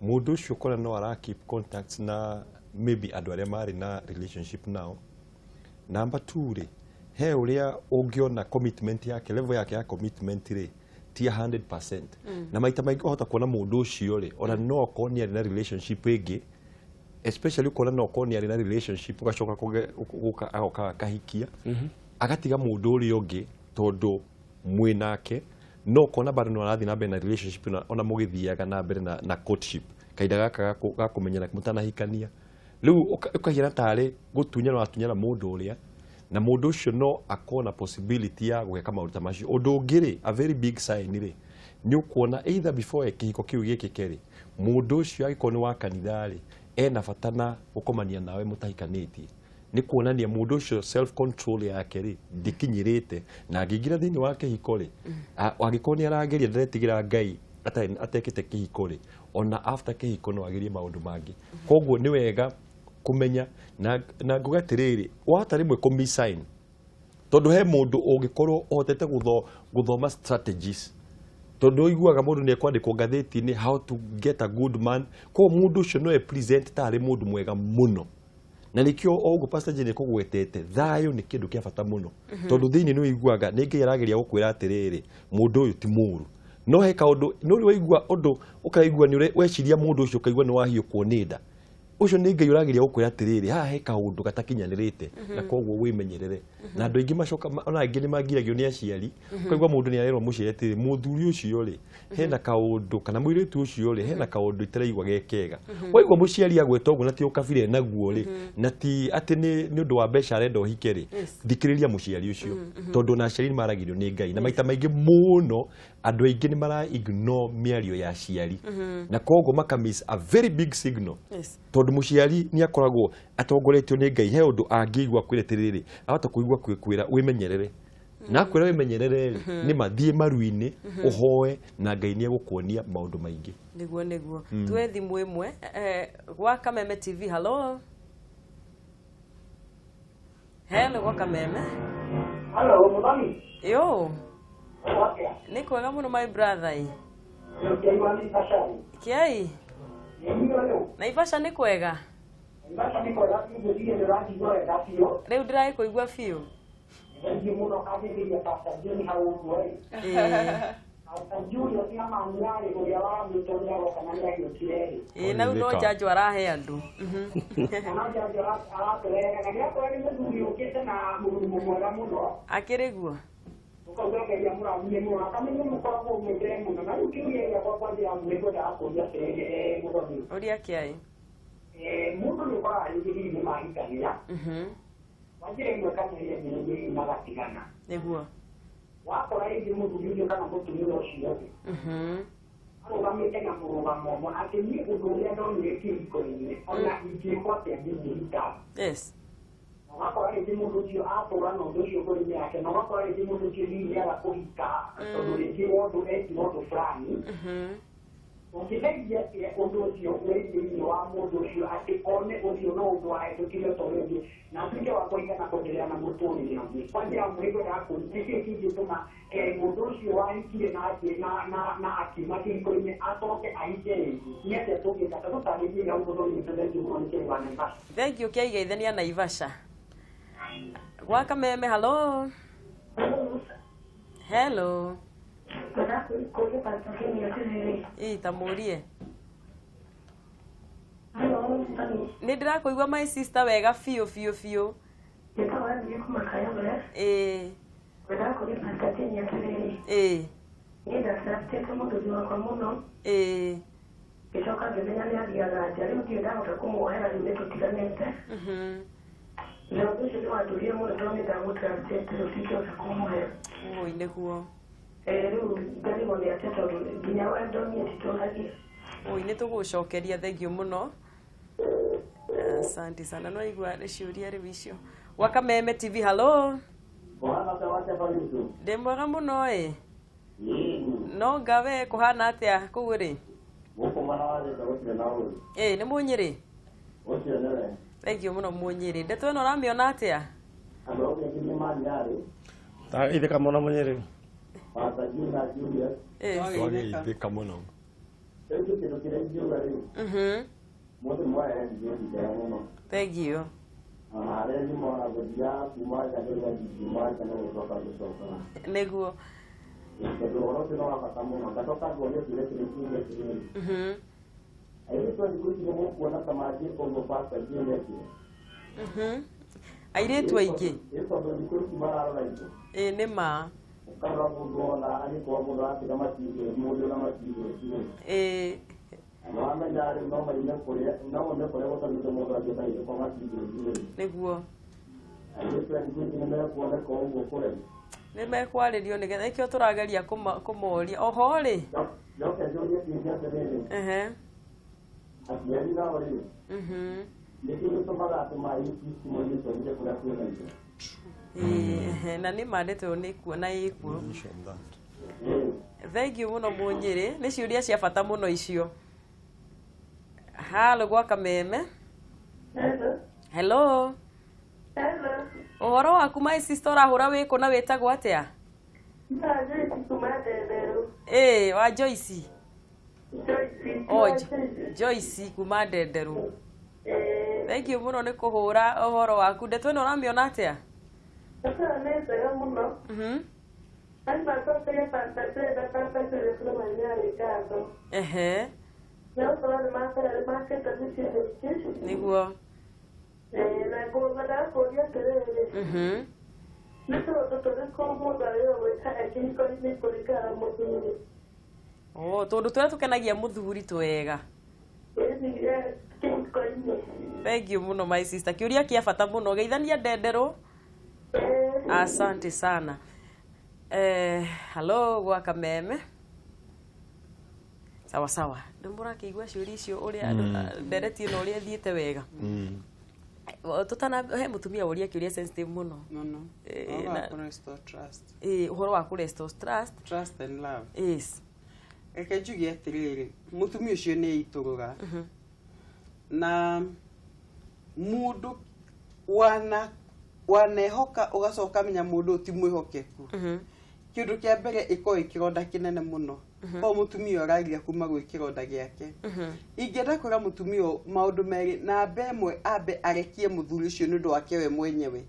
mũndũ ũcio ũkona no ara keep contacts na maybe andũ arĩa marĩ na relationship now. Number two rĩ he ũrĩa ũngĩona commitment yake level yake ya commitment rĩ ti 100% na maita maingĩ ũhota kuona mũndũ ũcio rĩ ona no akorwo nĩ arĩ na relationship ĩngĩ especially ũkona no akorwo nĩ arĩ na relationship ũgacoka gũka agoka akahikia agatiga mũndũ ũrĩa ũngĩ tondũ mwĩ nake no kona bado no arathi na mbere na relationship na ona mũgĩthiaga na mbere na courtship kahinda gaka ga kũmenyana mũtanahikania rĩu ũkahiana tarĩ gũtunyana watunyana mũndũ ũrĩa na mũndũ ũcio no akorwo na possibility ya gwĩka maũndũ ta macio. Ũndũ ũngĩ rĩ a very big sign rĩ nĩ ũkuona either before kĩhiko kĩu gĩkĩke rĩ mũndũ ũcio angĩkorwo nĩ wa kanitha rĩ ena bata na gũkomania nawe mũtahikanĩtie nĩ kuonania mũndũ ũcio self control yake rĩ ndĩkinyĩrĩte na angĩingĩra thĩinĩ wa kĩhiko rĩ angĩkorwo nĩ arageria ndaretigĩra Ngai atekĩte kĩhiko rĩ ona after kĩhiko no agerie maũndũ mangĩ. Koguo nĩ wega kũmenya na nguga atĩrĩrĩ wahota rĩmwe kũmisign tondũ he mũndũ ũngĩkorwo ũhotete gũthoma strategies tondũ ũiguaga mũndũ nĩ ekwandĩkwo ngathĩti-inĩ how to get a good man koguo mũndũ ũcio no e present tarĩ mũndũ mwega mũno na nĩkĩo o ũguo Pastor Jane kũgwetete thayũ nĩ kĩndũ kĩa bata mũno tondũ thĩinĩ nĩ ũiguaga nĩ Ngai arageria gũkwĩra atĩrĩrĩ mũndũ ũyũ ti mũũru no he kaũndũ no rĩ waigua ũndũ ũkaigua nĩ weciria mũndũ ũcio ũkaigua nĩ wahiũkwo nĩ nda ũcio nĩ Ngai ũrageria gũkwĩra atĩrĩrĩ haha he kaũndũ gatakinyanĩrĩte na koguo wĩmenyerere na andũ aingĩ macoka ona angĩ nĩ mangiragio nĩ aciari ũkaigua mũndũ nĩ arerwo mũciari atĩrĩrĩ mũthuri ũcio rĩ hena kaũndũ kana mũirĩtu ũcio rĩ hena kaũndũ itaraigua ge kega waigua mũciari agweta ũguo na ti ũkabira naguo rĩ na ti atĩ nĩ ũndũ wa mbeca arenda ũhike rĩ thikĩrĩria mũciari ũcio tondũ ona aciari nĩ maragĩrio nĩ Ngai na maita maingĩ mũno andũ aingĩ nĩ mara ignore mĩario ya aciari na koguo maka miss a very big signal tondũ mũciari nĩ akoragwo atongoretio nĩ Ngai he ũndũ angĩigua kwĩra atĩrĩrĩ ahota kũigua kwĩra wĩmenyerere na akwĩra wĩmenyerere rĩ nĩ mathiĩ maru-inĩ ũhoe na Ngai nĩ egũkuonia maũndũ maingĩ. Nĩguo nĩguo tuwe thimũ ĩmwe gwa Kameme TV. Hello. Hello gwa Kameme. Hello mũthoni. Yo. Nĩ kwega mũno my brother. Kĩai. Naivasha nĩ kwega. Rĩu ndĩragĩkũigua biũ. Julius na Manyarĩ ũrĩa wamwĩtwo nĩaroka na nĩagĩũkire rĩ. Ĩĩ, na rĩu no njanjo arahe andũ. Na njanjo aratũrehaga na nĩakorwo nĩ mũthuri ũkĩte na mũrurumo mwega mũno. Akĩrĩ guo. Ũkauga Ngai amũrathime mũno na kamenye mũkoragwo mwendere mũno. Na rĩu kĩũria gĩakwa kwa njĩra nguhĩ ngwendaga kũũria atĩrĩrĩ, Mũthoni. Ũria kĩaĩ. Mũndũ nĩ ũkoraga rĩngĩ hihi nĩ mahikania. Kwa njĩra ĩmwe kana ĩrĩa ĩngĩ rĩngĩ hihi magatigana. Nĩguo. Wakora rĩngĩ mũthuri ũcio kana mũtumia ũcio rĩ, arũgamĩte na mũrũgamo ũmwe atĩ niĩ ũndũ ũrĩa ndonire kĩhiko-inĩ ona ingĩkwo atĩa ndingĩhika. Yes. Ũgakora rĩngĩ mũndũ ũcio atũra na ũndũ ũcio ngoro-inĩ yake, na ũgakora rĩngĩ mũndũ ũcio hihi nĩaga kũhika tondũ rĩngĩ ũndũ ekire ũndũ fulani. Ũngĩgeria atĩa ũndũ ũcio wĩ thĩinĩ wa mũndũ ũcio atĩ one ũcio no ũndũ wahĩtũkire ta ũrĩa ũngĩ na atuĩke wa kũhika na kwendelea na mũtũrĩre ũngĩ. Kwa njĩra nguhĩ ngwendaga kũũria nĩkĩĩ kĩngĩtũma mũndũ ũcio wahikire na akiuma kĩhiko-inĩ acoke ahike rĩngĩ? Nĩ atĩa tũngĩka? Ta tũtarĩrie hau Mũthoni, nĩ thengiũ mũno nĩ kĩrĩ wa Naivasha. Thengiũ kĩaigeithania Naivasha. Gwa Kameme, hello. Hello. Ĩ, ta mũrie. Nĩ ndĩrakũigua my sister wega biũ biũ biũ. Ĩ. Ĩ. Ĩ. Ngĩcoka ngĩmenya nĩ athiaga nja, rĩu ndirĩ ndahota kũmuohera, rĩu nĩ tũtiganĩte. Na ũndũ ũcio nĩ wandũrire mũno tondũ nĩ ndamũtrustĩte, rĩu ndingĩhota kũmuohera. Ũi, nĩguo. Rĩu ngarigwo nĩ atĩa tondũ nginya wendo niĩ nditũragia. Ũi, nĩ tũgũcokeria, thengio mũno. Asante sana. No igua nĩ ciũria rĩu icio. Gwa Kameme TV, hello. Ndĩ mwega mũno ĩ. No ngawe kũhana atĩa kũu rĩ? Gũkũ mwena wa Thĩka gũtirĩ na ũru. Ĩ, nĩ Mũnyĩrĩ? Ũcio nĩwe. Thengio mũno Mũnyĩrĩ. Ndeto ĩno ũramĩona atĩa? Andũ othe nginya Manyarĩ. Ithĩka mũno Mũnyĩrĩ. Pastor Juna Julius. Ĩ. Twagĩithĩka mũno. Rĩu kĩndũ kĩrĩa ingiuga rĩ, mũndũ mwarehe ndithĩti njega mũno. Thengio. Ona harĩa nyuma gũthiaga kuma nja kĩrĩa ngiuma nja no gũcoka gũcoka. Nĩguo. Tondũ ũhoro ũcio nĩ wa bata mũno. Ngacoka ngoria kĩũria kĩrĩa kĩngĩ atĩrĩrĩ. Airĩtu a thikũ ici nĩ mũkuona ta mangĩka ũguo Pastor Jane ekire? Airĩtu aingĩ. Ĩ, tondũ thikũ ici mararora indo. Ĩ, nĩ ma. Ũkarora mũndũ ona agĩkorwo mũndũ aratiga matigĩti, mũndũ ona matigĩti rĩ. Ĩ. Na wamenya rĩu no maime kũrĩa, no maume kũrĩa gũtagĩte mũndũ angĩenda gĩko matigĩti rĩ. Nĩguo. Airĩtu a thikũ ici nĩ mekuoneka ũguo kũrĩa. Nĩ mekwarĩrio nĩgetha nĩkĩo tũrageria kũmoria. Oho rĩ. Njoke njũrie kĩngĩ atĩrĩrĩ. Aciari nao rĩ. Nĩkĩ gĩtũmaga atĩ mairĩtu moimĩte nje kũrĩa kwĩna indo? Ĩ, na nĩ ma ndeto ĩyo nĩ kuo na ĩkuo. Thengiũ mũno Mũnyĩrĩ, nĩ ciũria cia bata mũno icio. Halo gwa Kameme. Hello. Hello. Hello. Ũhoro waku my sister, ũrahũra wĩkũ na wĩtagwo atĩa? Na Joyce kuma Ndenderu. Ĩ, wa Joyce. Joyce. O, Joyce kuma Ndenderu. Thengiũ mũno nĩ kũhũra ũhoro waku. Ndeto ĩno ũramĩona atĩa? Sasa nĩ njega mũno. Ani macokerie Pastor Jane na Pastor Julius nĩ Manyarĩ ngatho. Nĩ gũkorwo nĩ makĩte mĩciĩ mĩingĩ. Nĩguo. Na ngwendaga kũũria atĩrĩrĩ. Nĩ tũũndũ tũrĩkũ mũndũ agĩrĩirwo gwĩka e kĩhiko-inĩ kũringana na mũthuri? Oh, tũndũ tũrĩa tũkenagia mũthuri twega. Ĩni, kĩhiko-inĩ. Thank you mũno my sister. Kĩũria kĩa bata mũno. Geithania Ndenderũ. Asante sana. Hello gwa Kameme. Sawa sawa. Nĩ mũrakĩigua ciũria icio ũrĩa ndereti ĩno ũrĩa ĩthiĩte wega. Tũtana he mũtumia ũria kĩũria sensitive mũno. Mũno. Ũhoro wa kũ-restore trust. Ĩ, ũhoro wa kũ-restore trust. Trust and love. Yes. Reke njuge atĩrĩrĩ, mũtumia ũcio nĩ eitũrũra. Na mũndũ wanehoka ũgacoka menya mũndũ ti mwĩhokeku. Kĩndũ kĩa mbere ĩkorwo ĩ kĩronda kĩnene mũno. Koguo mũtumia ũraria kuma gwĩ kĩronda gĩake. Ingĩenda kwĩra mũtumia maũndũ merĩ, namba ĩmwe ambe arekie mũthuri ũcio nĩ ũndũ wake we mwenyewe.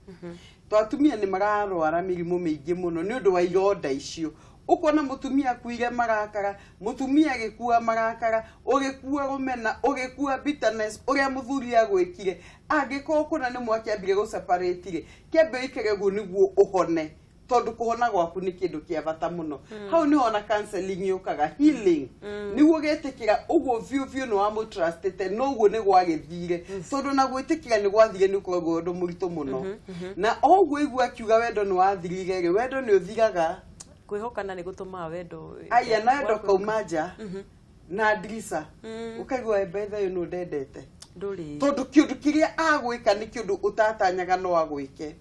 To atumia nĩ mararwara mĩrimũ mĩingĩ mũno nĩ ũndũ wa ironda icio. Ũkona mũtumia akuire marakara, mũtumia agĩkua marakara, ũgĩkua rũmena, ũgĩkua bitterness, ũrĩa mũthuri agwĩkire. Angĩkorwo kũna nĩ mwakĩambire gũseparate-rĩ, kĩambe ũikare ũguo nĩguo ũhone, tondũ kũhona gwaku nĩ kĩndũ kĩa bata mũno. Hau nĩho ona counseling yũkaga, healing, nĩguo ũgetĩkĩra ũguo biũ biũ nĩ wamũtrustĩte, no ũguo nĩ gwagĩthire, tondũ na gwĩtĩkĩra nĩ gwathire nĩ ũkoragwo ũndũ mũritũ mũno. Na o ũguo igua akiuga wendo nĩ wathirire rĩ, wendo nĩ ũthiraga. Kwĩhokana nĩ gũtũmaga wendo. Aya, na wendo kauma nja na ndirica, ũkaigua betha ũyũ nũ ndendete, ndũrĩ, tondũ kĩũndũ kĩrĩa agwĩka nĩ kĩũndũ ũtatanyaga no agwĩke.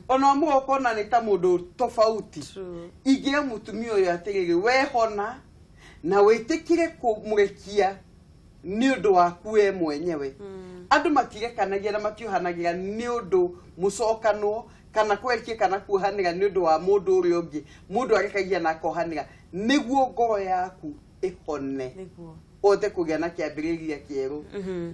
Ona ũmwe ũkona nĩ ta mũndũ tofauti. Ingĩra mũtumia ũyũ atĩrĩrĩ, wehona na wĩtĩkĩre kũmũrekia nĩ ũndũ waku we mwenyewe. Andũ matirekanagia na matiohanagĩra nĩ ũndũ mũcokanwo kana kwekie kana kuohanĩra nĩ ũndũ wa mũndũ ũrĩa ũngĩ. Mũndũ arekagia na akohanĩra nĩguo ngoro yaku ĩhone, nĩguo ũhote kũgĩa na kĩambĩrĩria kĩerũ.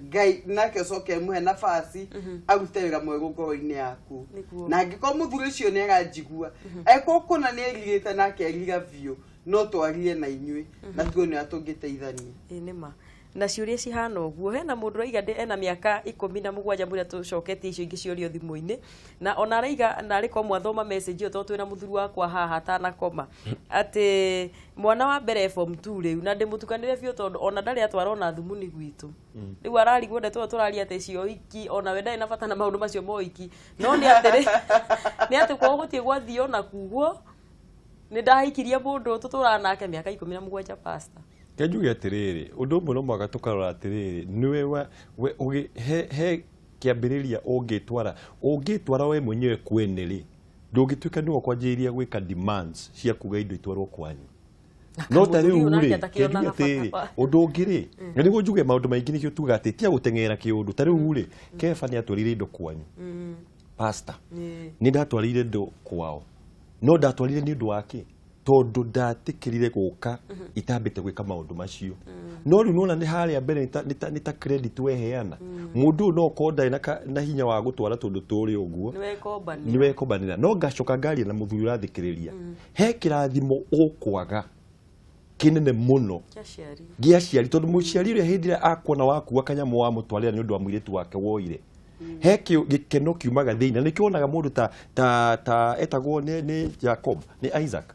Ngai nake ũcoke mũhe nafasi arute wĩra mwerũ ngoro-inĩ yaku. Na angĩkorwo mũthuri ũcio nĩ aranjigua, angĩkorwo kũna nĩ erirĩte na akerira biũ, no twarie na inyuĩ na tuone ũrĩa tũngĩteithania. Ĩĩ nĩma. Na ciũria cihana ũguo, hena mũndũ ũraiga ena mĩaka 17 mũrĩa tũcoketie icio ingĩ ciũrio thimũ-inĩ, na ona araiga narĩ ko mwathoma message ĩyo, tondũ twĩna mũthuri wakwa haha atanakoma, atĩ mwana wa mbere form 2 rĩu, na ndĩmũtukanĩre biũ tondũ ona ndarĩ atwara ona thumuni gwitũ. Rĩu ararigwo ndeto ĩyo tũraria atĩ cio ũhiki, ona we ndarĩ na bata na maũndũ macio ma ũhiki, no nĩ atĩrĩ, nĩ atĩ kwao gũtirĩ gwathiĩ ona kugwo, nĩ ndahikirie mũndũ tũtũraga nake mĩaka 17 pastor. Kenjuge atĩrĩrĩ, ũndũ ũmwe no mũhaka tũkarora atĩrĩrĩ, nĩwe we ũgĩ he kĩambĩrĩria ũngĩtwara, ũngĩtwara we mwenyewe kwene rĩ, ndũngĩtuĩka nĩwe ũkwanjĩrĩria gwĩka demands cia kuga indo itwarwo kwanyu. No ta rĩu rĩ, kenjuge atĩrĩrĩ, ũndũ ũngĩ rĩ, na nĩguo njuge maũndũ maingĩ nĩkĩo tuga atĩ tiga gũteng'era kĩũndũ. Ta rĩu rĩ, Keba nĩ atwarire indo kwanyu, pastor, nĩ ndatwarire indo kwao, no ndatwarire nĩ ũndũ wa kĩ? Tondũ ndatikirire gũka itambĩte gwĩka maũndũ macio. No rĩu nona nĩ harĩa mbere nĩ ta credit weheana. Mũndũ ũyũ no okorwo ndarĩ na hinya wa gũtwara tũndũ tũrĩ ũguo, nĩ wekombanĩra. No ngacoka ngaria na mũthuri ũrathikĩrĩria, he kĩrathimo ũkwaga kĩnene mũno gĩa aciari, tondũ mũciari ũrĩa hĩndĩ ĩrĩa akuona wakua kanyamũ wamũtwarĩra nĩ ũndũ wa mũirĩtu wake woire, he gĩkeno kiumaga thĩinĩ. Na nĩkĩo wonaga mũndũ ta etagwo nĩ Jacob, nĩ Isaac,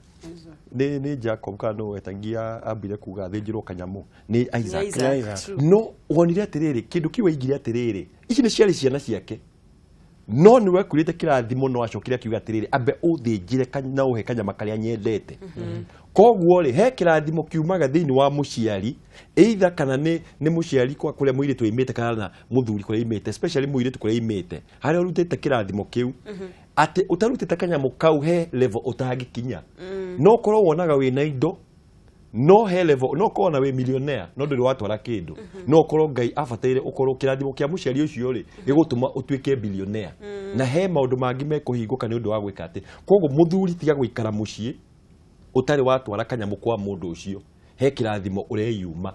nĩ Jacob kana no etangia ambire kuga thĩnjĩrwo kanyamũ, nĩ Isaac. No wonire atĩrĩrĩ, kĩndũ kĩu aigire atĩrĩrĩ, ici nĩ ciarĩ ciana ciake, no nĩ wekurĩte kĩrathimo, no acokire akiuga atĩrĩrĩ, ambe ũthĩnjĩre na ũhe kanyama karĩa nyendete. Koguo rĩ, he kĩrathimo kiumaga thĩinĩ wa mũciari, either kana nĩ mũciari kwa kũrĩa mũirĩtu oimĩte kana mũthuri kũrĩa oimĩte, especially mũirĩtu kũrĩa oimĩte, harĩa ũrutĩte kĩrathimo kĩu, atĩ ũtarutĩte kanyamũ kau he level ũtangĩkinya. No ũkorwo wonaga wĩna indo, no he level, no ũkorwo na wĩ millionaire, no ndũrĩ watwara kĩndũ. No ũkorwo Ngai abataire ũkorwo kĩrathimo kĩa mũciari ũcio rĩ, gĩgũtũma ũtuĩke billionaire. Na he maũndũ mangĩ mekũhingũka nĩ ũndũ wa gwĩka atĩ. Koguo mũthuri tiga gũikara mũciĩ ũtarĩ watwara kanyamũ kwa mũndũ ũcio, he kĩrathimo ũreyuma.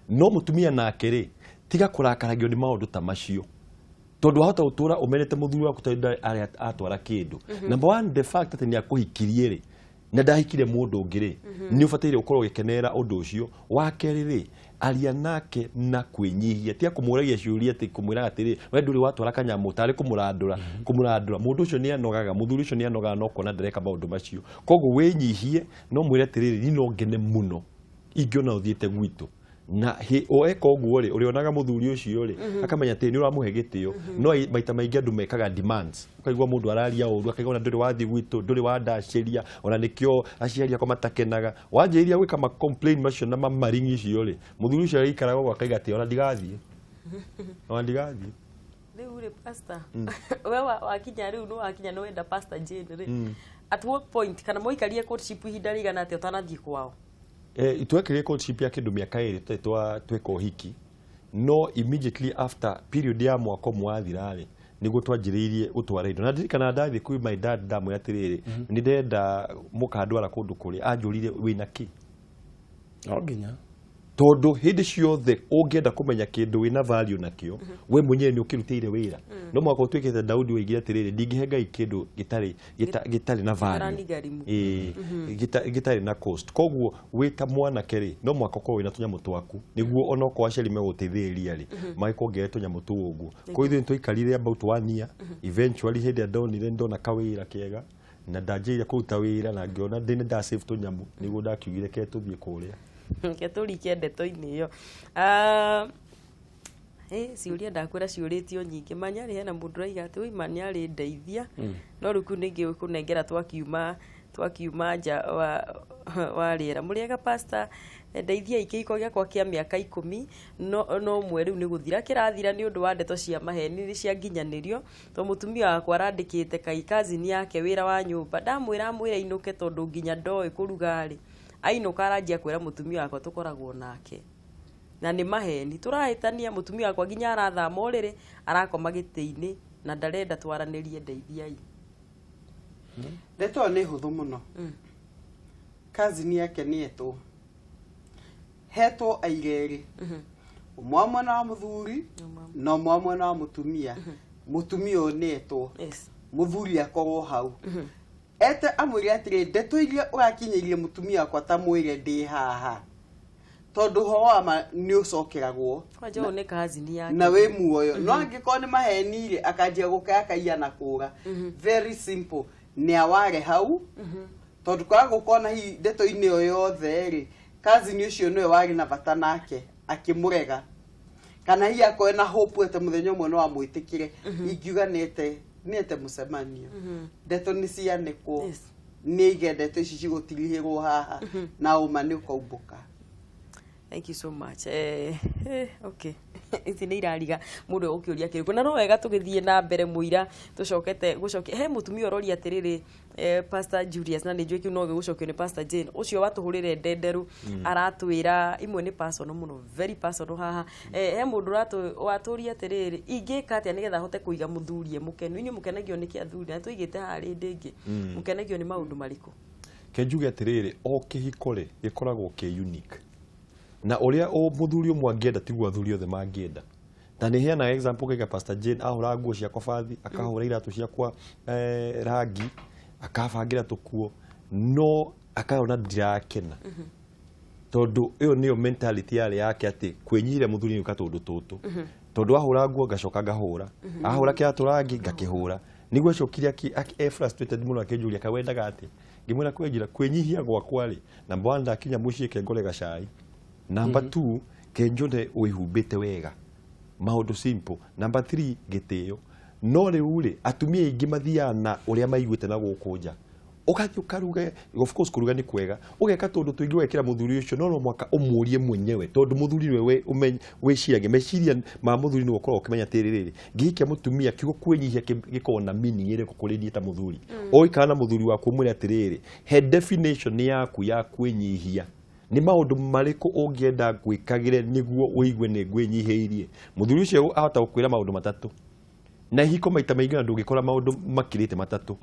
No mũtumia nake rĩ, tiga kũrakaragio nĩ maũndũ ta macio, tondũ wahota gũtũra ũmenete mũthuri waku tondũ ndarĩ atwara kĩndũ. Number one, the fact atĩ nĩ akũhikirie rĩ, na ndahikire mũndũ ũngĩ rĩ, nĩ ũbataire ũkorwo ũgĩkenerera ũndũ ũcio. Wa kerĩ rĩ, aria nake na kwĩnyihia, tiga kũmũragia ciũria atĩ kũmwĩraga atĩrĩ, we ndũrĩ watwara kanyamũ, tarĩ kũmũrandũra kũmũrandũra. Mũndũ ũcio nĩ anogaga, mũthuri ũcio nĩ anogaga no kuona ndareka maũndũ macio. Koguo wĩnyihie, no mwĩre atĩrĩrĩ, niĩ no ngene mũno ingĩona ũthiĩte gwitũ. Na eka ũguo rĩ, ũrĩonaga mũthuri ũcio rĩ, akamenya atĩ nĩ ũramũhe gĩtĩo. No maita maingĩ andũ mekaga demands, ũkaigua mũndũ araria ũru, akaigua ona ndũrĩ wathiĩ gwitũ, ndũrĩ wandacĩria, ona nĩkĩo aciari akwa matakenaga. Wanjĩrĩria gwĩka ma complain macio na mamaringi icio rĩ, mũthuri ũcio agĩikaraga ũguo akaiga atĩ ona ndigathiĩ, ona ndigathiĩ. Rĩu rĩ pastor, we wakinya rĩu nĩ wakinya nĩ wenda Pastor Jane rĩ, at what point kana mũikarie courtship ihinda rĩigana atĩa ũtanathiĩ kwao? Twekire courtship ya kĩndũ mĩaka ĩrĩ tũtarĩ tweka ũhiki, no immediately after period ya mwaka ũmwe wathira rĩ, nĩguo twanjĩrĩirie gũtwara indo. Na ndirikana ndathiĩ kwĩ my dad ndamwĩra atĩrĩrĩ, nĩ ndĩrenda mũkandwara kũndũ kũrĩa, anjũrire wĩna kĩ? No nginya. Tondũ hĩndĩ ciothe ũngĩenda kũmenya kĩndũ wĩna value nakĩo, we mwenyewe nĩ ũkĩrutĩire wĩra. No mũhaka ũtuĩke ta Daudi woigire atĩrĩrĩ, ndingĩhe Ngai kĩndũ gĩtarĩ na value. Gĩtaranigarimu. Ĩĩ, gĩtarĩ na cost. Koguo wĩ ta mwanake rĩ, no mũhaka ũkorwo wĩna tũnyamũ twaku nĩguo onokorwo aciari megũteithĩrĩria rĩ, magĩkuongerere tũnyamũ tũu ũguo. Koguo ithuĩ nĩtwaikarire about 1 year. Eventually, hĩndĩ ĩrĩa ndonire ndona kawĩra kega na ndanjĩrĩria kũruta wĩra na ngĩona ndĩ nda save tũnyamũ, nĩguo ndakiugire ke tũthiĩ kũrĩa. Ke tũrike ndeto-inĩ ĩyo. Ciũria ndakwĩra ciũrĩtio nyingĩ. Manyarĩ hena mũndũ ũraiga atĩ oi Manyarĩ ndeithia, no rĩu kĩu nĩngĩ kũnengera twakiuma nja wa rĩera. Mũrĩega pastor, ndeithiai, kĩhiko gĩakwa kĩa mĩaka 10 no mwe rĩu nĩ gũthira kĩrathira nĩ ũndũ wa ndeto cia maheni nĩ cia nginyanĩrio, tondũ mũtumia wakwa arandĩkĩte kai cousin yake wĩra wa nyũmba. Ndamwĩra amwĩre ainũke tondũ nginya ndoĩ kũruga rĩ, ainũka aranjia kwĩra mũtumia wakwa tũkoragwo nake na nĩ maheni, tũrahĩtania. Mũtumia wakwa nginya arathama ũrĩrĩ, arakoma gĩtĩ-inĩ na ndarenda twaranĩrie. Ndeithiai. Ndeto ĩyo nĩ hũthũ mũno. Cousin yake nĩ etwo hetwo aira erĩ, ũmwe wa mwena wa mũthuri na ũmwe wa mwena wa mũtumia. Mũtumia ũyũ nĩ etwo, mũthuri akorwo hau, ete amwĩre atĩrĩ, ndeto iria ũrakinyĩirie mũtumia wakwa, ta mwĩre ndĩ haha, tondũ ũhoro wa ma nĩ ũcokeragwo. Kwanja ũyũ nĩ cousin yake. Na wĩ muoyo, no angĩkorwo nĩ maheni rĩ, akanjia gũkaya akaiya na kũra. Very simple, nĩ aware hau, tondũ kwaga gũkorwo hihi ndeto-inĩ ĩyo yothe rĩ, cousin ũcio nĩwe warĩ na bata nake akĩmũrega, kana hihi akorwo na hope ete mũthenya ũmwe no amwĩtĩkĩre. Ingiuga nĩete mũcemanio, ndeto nĩ cianĩkwo, nĩ aige ndeto ici cigũtirihĩrwo haha na ũma nĩ ũkaumbũka. Thank you so much. Okay, ici nĩ irariga mũndũ ũkĩũria kĩrĩkũ, na no wega tũgĩthiĩ na mbere mũira tũcokete gũcokia. He mũtumia ũroria atĩrĩrĩ, Pastor Julius, na nĩ njũĩ kĩu no gĩgũcokio nĩ Pastor Jane ũcio watũhũrĩre ndenderu, aratwĩra imwe nĩ personal mũno, very personal haha. He mũndũ watũria atĩrĩrĩ, ingĩka atĩa nĩgetha hote kũiga mũthuri e mũkenu? Inyuĩ mũkenagio nĩ kĩ athuri? Na tũigĩte haha rĩndĩ ĩngĩ, mũkenagio nĩ maũndũ marĩkũ? Ke njuge atĩrĩrĩ, o kĩhiko rĩ gĩkoragwo kĩ unique, na ũrĩa o mũthuri ũmwe angĩenda tiguo athuri othe mangĩenda. Na nĩ heanaga example ngaiga Pastor Jane ahũra nguo ciakwa bathi, akahũra iratũ ciakwa rangi, akabangĩra tũkuo, no akona ndirakena, tondũ ĩyo nĩyo mentality yarĩ yake atĩ kwĩnyihĩria mũthuri nĩ gwĩka tũndũ tũtũ, tondũ ahũra nguo ngacoka ngahũra, ahũra kĩratũ rangi ngakĩhũra. Nĩguo acokire e frustrated mũno akĩnjũria kaĩ wendaga atĩa. Ngĩmwĩra kwenjira kwĩnyihia gwakwa rĩ, number one, ndakinya mũciĩ kengore gacai, number two, kenjone wĩhumbĩte wega, maũndũ simple, number three, gĩtĩo. No rĩu rĩ, atumia aingĩ mathiaga na ũrĩa maiguĩte na gũkũ nja, ũgathiĩ ũkaruge. Of course kũruga nĩ kwega, ũgeka tũndũ tũingĩ ũgekĩra mũthuri ũcio, no no mwaka ũmũrie mwenyewe, tondũ mũthuri nĩwe wĩciragia meciria ma mũthuri, nĩwe ũkoragwo ũkĩmenya atĩrĩrĩ, ngĩhikia mũtumia, kiugo kwĩnyihia gĩkoragwo na meaning ĩrĩkũ kũrĩ niĩ ta mũthuri. Ũikara na mũthuri waku ũmwĩre atĩrĩrĩ, he definition yaku ya kwĩnyihia, nĩ maũndũ marĩkũ ũngĩenda ngwĩkagĩre nĩguo ũigue nĩ ngwĩnyihĩirie? Mũthuri ũcio ahota gũkwĩra maũndũ matatũ, na ihiko maita maingĩ na ndũngĩkora maũndũ makĩrĩte matatũ.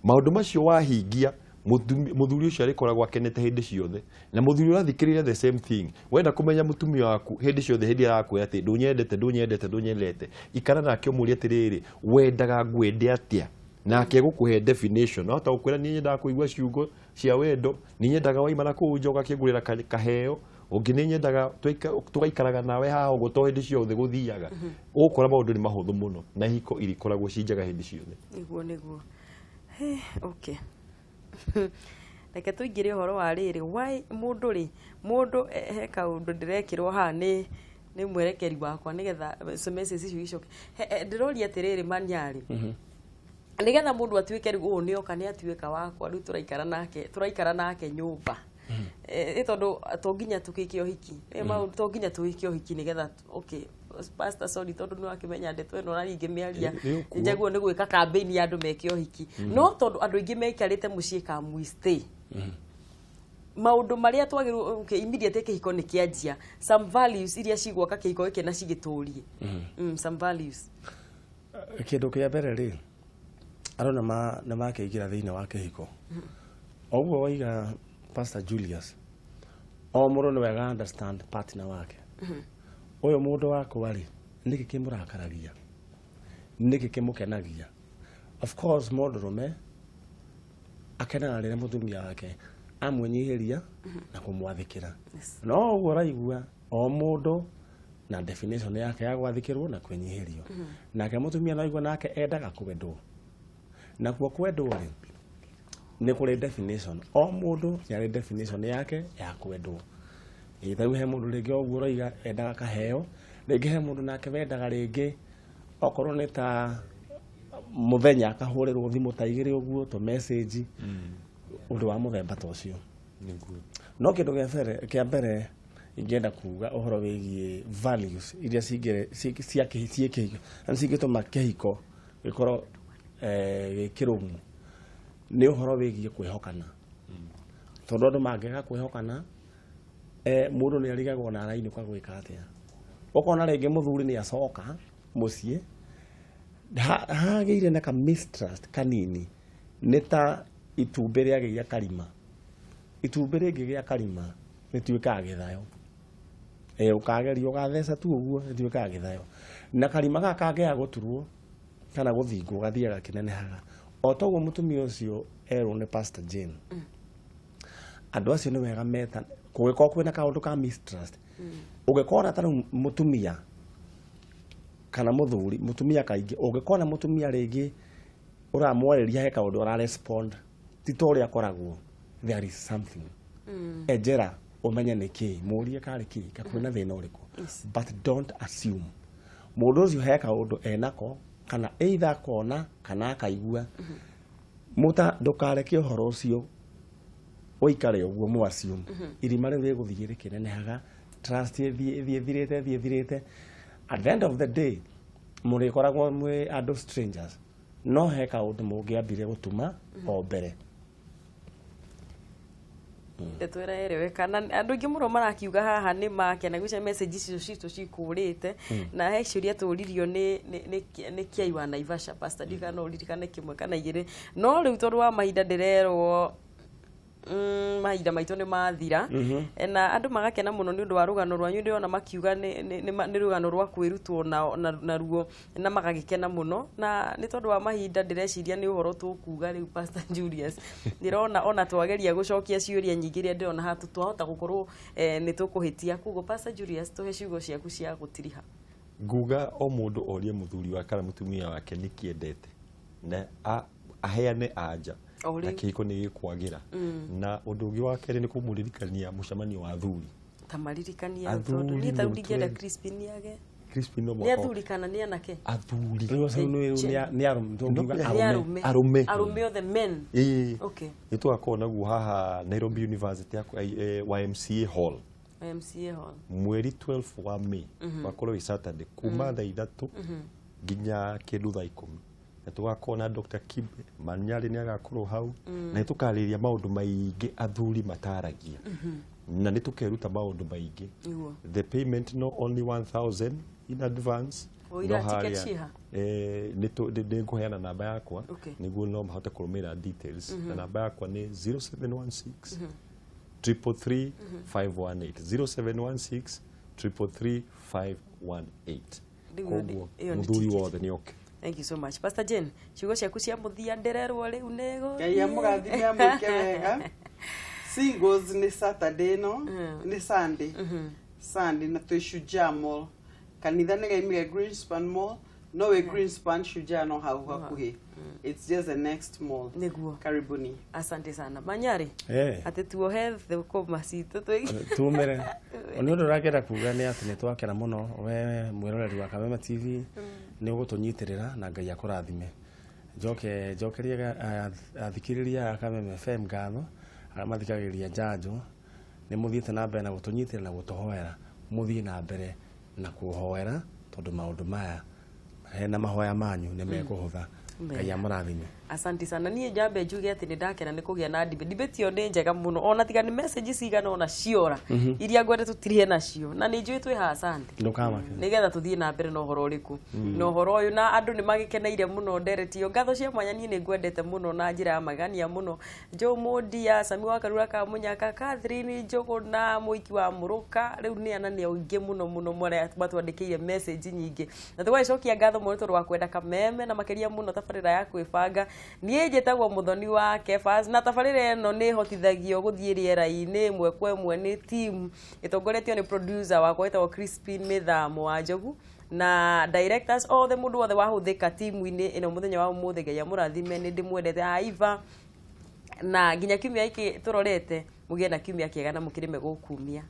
Maũndũ macio wahingia, mũthuri ũcio arĩkoragwo akenete hĩndĩ ciothe. Na mũthuri ũrathikĩrĩria, the same thing, wenda kũmenya mũtumia waku hĩndĩ ciothe, hĩndĩ arakwĩra atĩ ndũnyendete, ndũnyendete, ndũnyendete, ikara nake ũmũrie atĩrĩrĩ, wendaga ngwende atĩa? Nake gũkũhe definition. No hota gũkwĩra, niĩ nyendaga kũigua ciugo cia wendo, nĩ nyendaga waima na kũu nja ũgakĩngũrĩra kaheo ũngĩ, nĩ nyendaga tũgaikaraga nawe haha ũguo, to hĩndĩ ciothe gũthiaga. Ũgũkora maũndũ nĩ mahũthũ mũno na ihiko irikoragwo ci njega hĩndĩ ciothe. Nĩguo. Okay, reke tũingĩre ũhoro wa rĩrĩ, why mũndũ rĩ, mũndũ he kaũndũ ndĩrekĩrwo haha nĩ mwerekeri wakwa nĩgetha message icio icoke. Ndĩroria atĩrĩrĩ, Manyarĩ, nĩgetha mũndũ atuĩke rĩu ũũ nĩoka nĩ atuĩka wakwa, rĩu tũraikara nake nyũmba, ĩ tondũ to nginya tũgĩke ũhiki. Maũndũ to nginya tũgĩke ũhiki nĩgetha, okay pastor, sorry, tondũ nĩ wakĩmenya ndeto ĩno na ningĩ mĩaria. Nĩ ũkuo. Njaguo nĩ gwĩka campaign ya andũ meke ũhiki, no tondũ andũ aingĩ maikarĩte mũciĩ ka we stay, maũndũ marĩa twagĩrĩirwo, okay, immediate kĩhiko nĩ kĩanjia, some values iria cigwaka kĩhiko gĩkĩ na cigĩtũrie, some values. Kĩndũ kĩa mbere rĩ, andũ nĩ makĩingĩra thĩinĩ wa kĩhiko, o ũguo waiga Pastor Julius. O mũndũ nĩ wega understand partner wake. Ũyũ mũndũ wakwa rĩ, nĩkĩ kĩmũrakaragia, nĩkĩ kĩmũkenagia? Of course mũndũrũme akenaga rĩrĩa mũtumia wake amwĩnyihĩria na kũmwathĩkĩra. No ũguo ũraigua o mũndũ na definition yake ya gwathĩkĩrwo na kwĩnyihĩrio. Nake mũtumia no aigua nake endaga kwendwo. Nakuo kwendwo rĩ, nĩ kũrĩ definition. O mũndũ nĩ arĩ definition yake ya kwendwo. Ĩ ta rĩu he mũndũ rĩngĩ ũguo ũroiga endaga kaheo, rĩngĩ he mũndũ nake wendaga rĩngĩ okorwo nĩ ta mũthenya akahũrĩrwo thimũ ta igĩrĩ ũguo tũ message, ũndũ wa mũthemba ta ũcio. No kĩndũ kĩa mbere ingĩenda kuga ũhoro wĩgiĩ values iria cia kĩhiko na cingĩtũma kĩhiko gĩkorwo gĩ kĩrũmu nĩ ũhoro wĩgiĩ kwĩhokana. Tondũ andũ mangĩaga kwĩhokana, mũndũ nĩ arigagwo na arainũka gwĩka atĩa. Ũkona rĩngĩ mũthuri nĩ acoka mũciĩ hagĩire na ka mistrust kanini, nĩ ta itumbĩ rĩagĩire karima. Itumbĩ rĩngĩgĩa karima rĩtuĩkaga gĩthayo. Ũkageria ũgatheca tu ũguo rĩtuĩkaga gĩthayo. Na karima gaka kangĩaga gũturwo kana gũthingwo gathiaga kĩnenehaga. O toguo mũtumia ũcio erwo nĩ Pastor Jane. Andũ acio nĩ wega meta kũngĩkorwo kwĩna kaũndũ ka mistrust. Ũngĩkona ta rĩu mũtumia kana mũthuri, mũtumia kaingĩ ũngĩkona mũtumia rĩngĩ ũramwarĩria he kaũndũ ararespond ti ta ũrĩa akoragwo, there is something. Enjera ũmenye nĩ kĩĩ, mũrie karĩ kĩĩ, kwĩna thĩna ũrĩkũ. But don't assume. Mũndũ ũcio he kaũndũ enako kana either akona kana akaigua. Mũta ndũkareke ũhoro ũcio ũikare ũguo mũ assume. Irima rĩu rĩgũthiĩ rĩkĩnenehaga, trust ĩthiĩ ĩthirĩte ĩthiĩ ĩthirĩte. At the end of the day mũrĩkoragwo mwĩ andũ strangers. No he kaũndũ mũngĩambire gũtuma o mbere. Ndeto ĩraereweka na andũ aingĩ mũno marakiuga haha nĩ makena gwĩcia message icio citũ cikũrĩte na he ciũria tũririo nĩ Kiai wa Naivasha. Pastor, ndikana no ũririkane kĩmwe kana igĩrĩ, no rĩu tondũ wa mahinda ndĩrerwo mahinda maitũ nĩ mathira. Na andũ magakena mũno nĩ ũndũ wa rũgano rwanyu, ndĩrona makiuga nĩ rũgano rwa kwĩrutwo naruo na magagĩkena mũno. Na nĩ tondũ wa mahinda ndĩreciria nĩ ũhoro tũkuga rĩu. Pastor Julius, ndĩrona ona twageria gũcokia ciũria nyingĩ iria ndĩrona haha twahota gũkorwo nĩ tũkũhĩtia. Koguo Pastor Julius, tũhe ciugo ciaku cia gũtiriha. Nguga o mũndũ orie mũthuri wake kana mũtumia wake nĩkĩ endete na aheane anja na kĩhiko nĩ gĩkwagĩra. Na ũndũ ũngĩ wa kerĩ nĩ kũmũririkania mũcemanio wa athuri. Ta maririkania, tondũ niĩ ta rĩu ndingĩenda Crispin age. Crispin no Nĩ athuri kana nĩ anake? Athuri. Rĩu acio nĩ arũme, tũngiuga. Nĩ arũme. Arũme. Arũme othe, men. Ĩĩ. Okay. Nĩ tũgakorwo naguo haha Nairobi University ya YMCA Hall. MCA Hall. Mweri 12 wa May, wakorwo wĩ Saturday, kuma thaa 3 nginya kĩndũ thaa 10, na tũgakorwo na Dr. Kibe Manyarĩ nĩ agakorwo hau, na nĩ tũkarĩrĩria maũndũ maingĩ athuri mataragia na nĩ tũkeruta maũndũ maingĩ. The payment no only 1000 in advance. O ira No ticket harĩa, ciha? nĩ ngũheana namba yakwa nĩguo no mahote kũrũmĩrĩra details, na namba yakwa nĩ 0716 333 518, 0716 333 518. Rĩu Koguo ĩyo nĩ mũthuri ticket. wothe nĩ oke. Thank you so much. Pastor Jane, ciugo ciaku cia mũthia, ndĩrerwo rĩu nĩ Ngai amũrathime, amwĩke wega. Singles, nĩ Saturday ĩno, nĩ Sunday, Sunday, na twĩ Shujaa Mall. Kanitha nĩ gaimire Greenspan Mall, no wĩ Greenspan, Shujaa no hau hakuhĩ. It's just the next mall. Nĩguo. Karibuni. Asante sana. Manyarĩ, atĩ tuohe thũkũma citũ twĩ Tumire nĩ ũndũ ũrakĩenda kuga nĩ atĩ nĩ twakena mũno we mwĩroreri wa Kameme TV nĩ ũgũtũnyitĩrĩra, na Ngai akũrathime. Njoke njokerie athikĩrĩria a Kameme FM ngatho arĩa mathikagĩrĩria njanjo, nĩ mũthiĩte na mbere na gũtũnyitĩrĩra na gũtũhoera. Mũthiĩ na mbere na kũhoera tondũ maũndũ maya hena mahoya manyu nĩ mekũhũtha. Ngai amũrathime. Asante sana. Niĩ njambe njuge atĩ nĩ ndakena nĩ kũgĩa na debate. Debate ĩyo nĩ njega mũno, ona tiga nĩ message cigana ona ciora iria ngwende tũtirihe nacio, na nĩ njũĩ twĩ haha. Asante. Ndũkamake. Nĩgetha tũthiĩ na mbere na ũhoro ũrĩkũ na ũhoro ũyũ, na andũ nĩ magĩkeneire mũno ndereti ĩyo. Ngatho cia mwanya, niĩ nĩ ngwendete mũno na njĩra ya magania mũno, Joe Mũndia, Sami wa Karura ka Mũnyaka, Catherine Njũgũna, Mũiki wa Mũrũka, rĩu nĩ anani aingĩ mũno mũno marĩa matwandĩkĩire message nyingĩ, na tũgagĩcokia ngatho mũno tondũ wa kwenda Kameme na makĩria mũno tabarĩra ya kwĩbanga. Niĩ njĩtagwo Mũthoni wa Kefas, na tabarĩra ĩno nĩ hotithagio gũthiĩ rĩera-inĩ ĩmwe kwa ĩmwe nĩ team ĩtongoretio nĩ producer wakwa wĩtagwo Crispin Mĩthamo wa Njogu, na directors othe, mũndũ wothe wahũthĩka timu-inĩ ĩno mũthenya wa ũmũthĩ. Ngai amũrathime, nĩ ndĩmwendete Aiva, na nginya kiumia gĩkĩ tũrorete, mũgĩe na kiumia kĩega na mũkĩrĩme gũkumia.